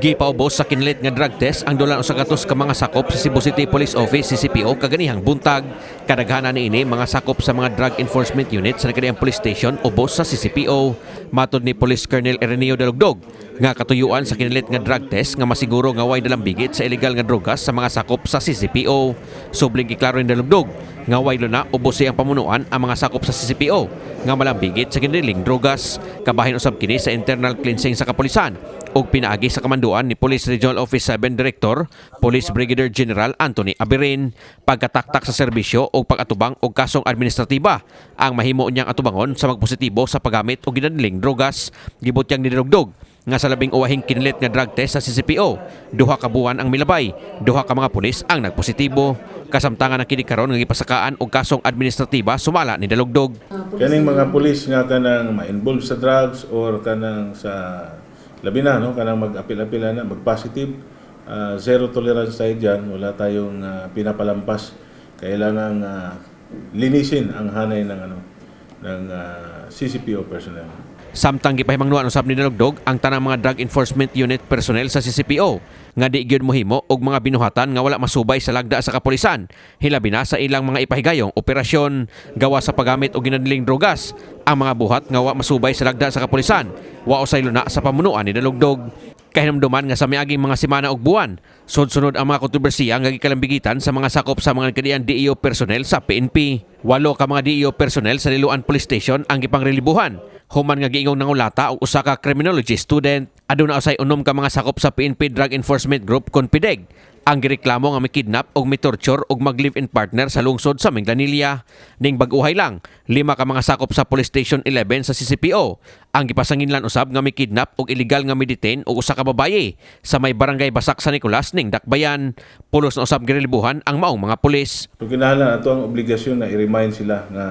Gipaubos sa kinilit nga drug test ang dulang 100 ka mga sakop sa Cebu City Police Office, CCPO, kaganihang buntag. Kadaghanan niini mga sakop sa mga drug enforcement unit sa nagkadiang police station ubos sa CCPO. Matod ni Police Colonel Ireneo Dalugdog nga katuyuan sa kinilit nga drug test nga masiguro nga way dalambigit sa illegal nga drogas sa mga sakop sa CCPO. Subling giklaro ni Dalugdog nga way luna ubos sa iyang pamunuan ang mga sakop sa CCPO nga malambigit sa kiniling drogas. Kabahin usab kini sa internal cleansing sa kapulisan ug pinaagi sa kamanduan ni Police Regional Office 7 Director Police Brigadier General Anthony Aberin. Pagkataktak sa serbisyo o pag-atubang og kasong administratiba ang mahimo niyang atubangon sa magpositibo sa paggamit og ginadling drogas. Gibutyag ni Dalugdog nga sa labing uwahing kinilit nga drug test sa CCPO, 2 ka buwan ang milabay, duha ka mga pulis ang nagpositibo. Kasamtangan ang kini karon nga gipasakaan og kasong administratiba, sumala ni Dalugdog. Kaning mga pulis nga kanang ma-involve sa drugs or kanang sa labi na, no, kanang mag-apil-apil na mag-positive, zero tolerance tayo diyan. Wala tayong pinapalampas. Kailangan linisin ang hanay ng ano ng CCPO personnel. Samtang gipahimangnuan usab ni Dalugdog ang tanang mga drug enforcement unit personnel sa CCPO nga di gyud mohimo og mga binuhatan nga wala masubay sa lagda sa kapulisan, hilabi na sa ilang mga ipahigayong operasyon. Gawa sa paggamit og ginadling drogas ang mga buhat nga wa masubay sa lagda sa kapulisan, wa usay luna sa pamunuan ni Dalugdog. Kahinumduman nga sa miaging mga semana ug buwan, sunod-sunod ang mga kontrobersiya nga gikalambigitan sa mga sakop sa mga nagkadian DEO personnel sa PNP. Walo ka mga DEO personnel sa Liloan Police Station ang gipangrelibuhan human nga giingong nangulata og usa ka criminology student. Aduna usay 6 ka mga sakop sa PNP Drug Enforcement Group, Conpideg, ang gireklamo nga mi-kidnap og mi-torture og mag-live-in partner sa lungsod sa Minglanilla. Ning bag-uhay lang, lima ka mga sakop sa Police Station 11 sa CCPO ang gipasanginlan usab nga mi-kidnap og illegal nga mi-detain og usa ka babaye sa may barangay Basak, San Nicolas ning Dakbayan. Pulos na usab girelibuhan ang maong mga pulis. So kinahanglan ato ang obligasyon na i-remind sila nga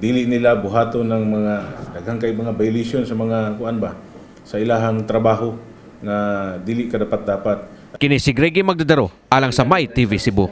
dili nila buhaton ng mga daghang kay mga violation sa mga kuan ba sa ilahang trabaho nga dili kadapat dapat. Kini si Greggy Magdadaro alang sa My TV Cebu.